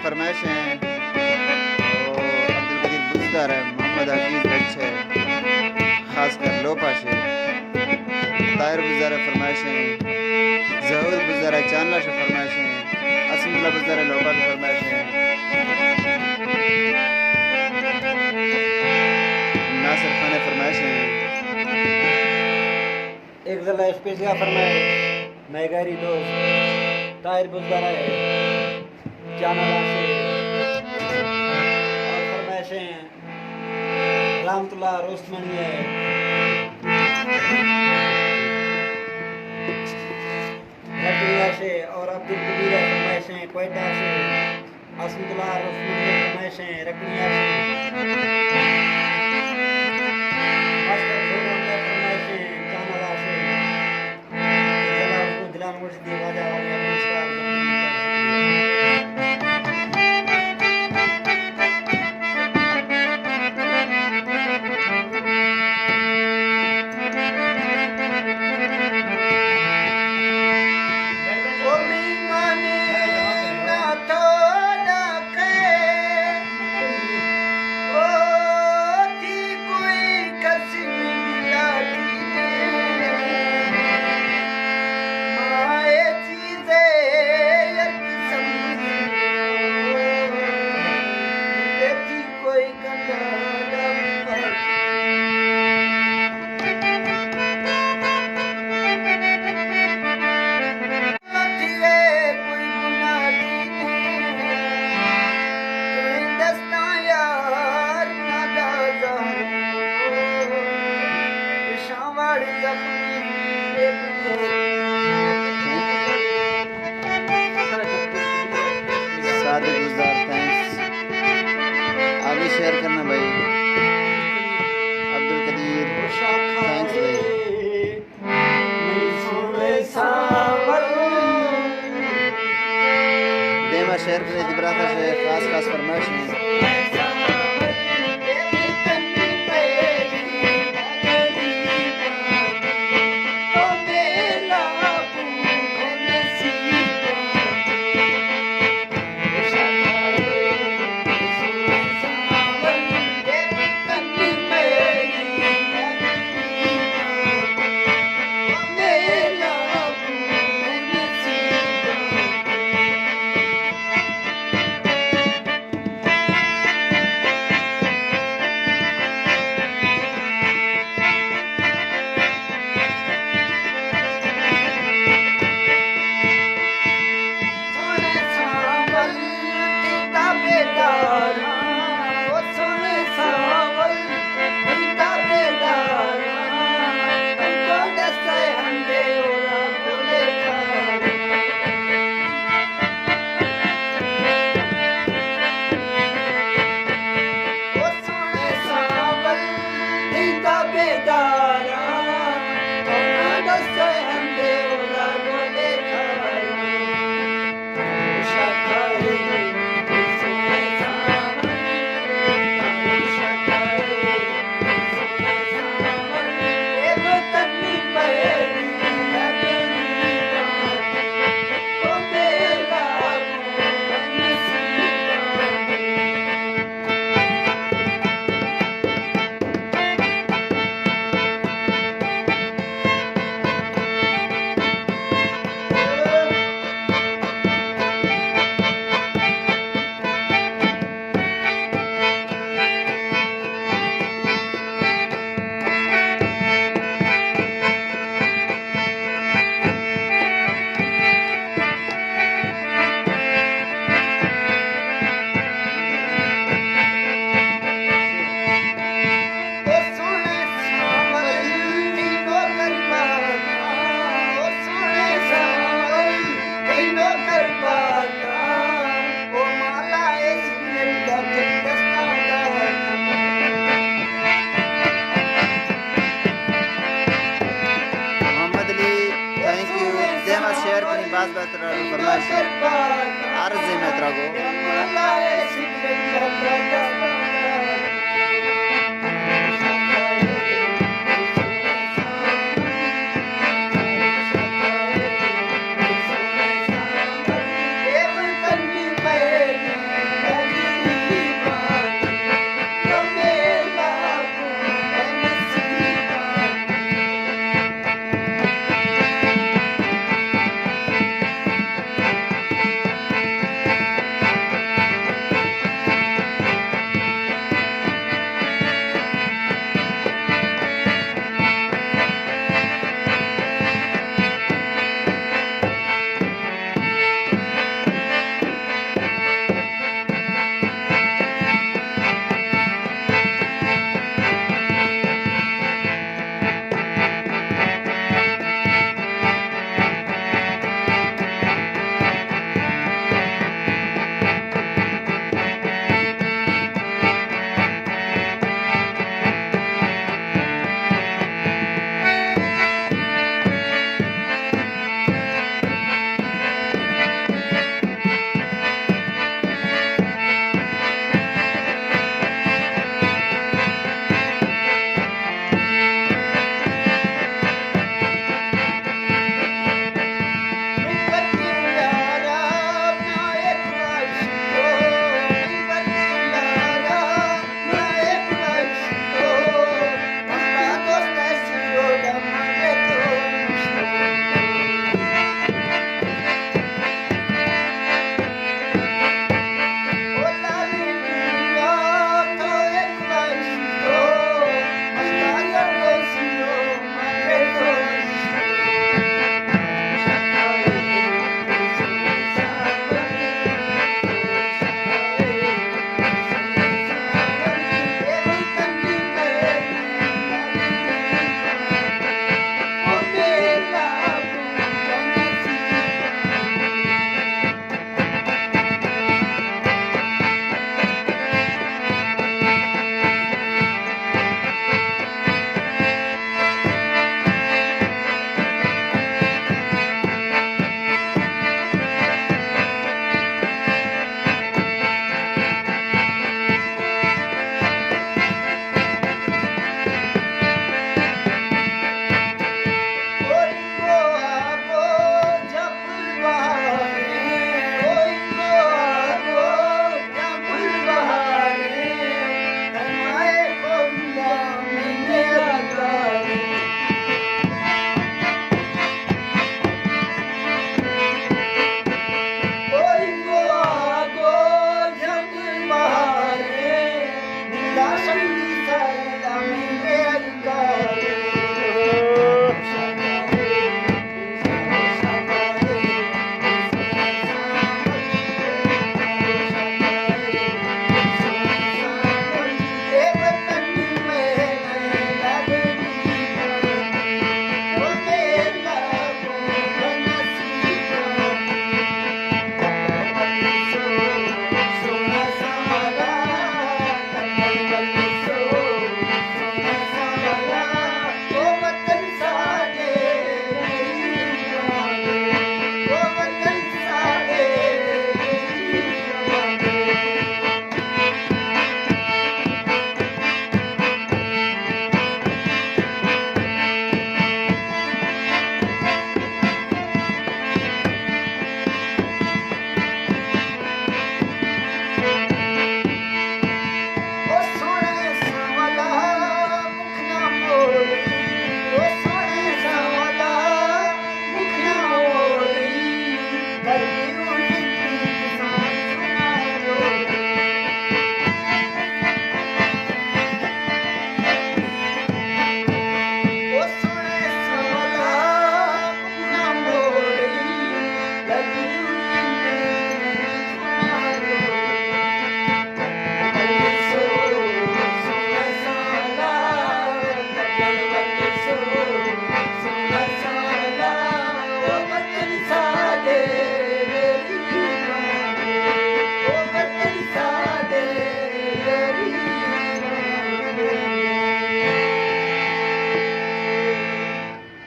فرمائش ایں، او عبدالقدیر بزدار ءِ، محمد حفیظ بلوچ ءِ، خاص کر لوپاش ءِ، طاہر بزدار ءِ فرمائش ایں، ظہور بزدار ءِ چانلاش ءِ فرمائش ایں، اسمت اللہ بزدار ءِ لوپاش ءِ فرمائش ایں، ناصر خان ءِ فرمائش ایں۔ ایک ضلع اسپیشل فرمائش، مئے گاری دوست طاہر بزدار ءِ چانلاش ءِ، اور فرمائش ایں رحمت اللہ روستمنی ءِ، رکڑی ءَ شے، اور عبدالقدیر ءِ فرمائش ایں کوئٹہ ءَ شے۔ اسمت اللہ روستمنی ءِ فرمائش ایں رکڑی ءَ شے۔ ماسٹر ظہور احمد ءِ فرمائش ایں چانلاش ءِ۔ دلان مرشدی واجہ واجہ نمسکار۔ صادق بزدار، تھینکس۔ آگے شیئر کرنا بھائی۔ عبدالقدیر، تھینکس بھائی۔ دیما شیئر کرے، دی برات ءَ شے خاص خاص فرمائش ایں۔ محمد علی، تھینک یو۔ دیما شیئر کنی، باز باز ترا فرمائش۔ عرض ایں مئے ترا گوں۔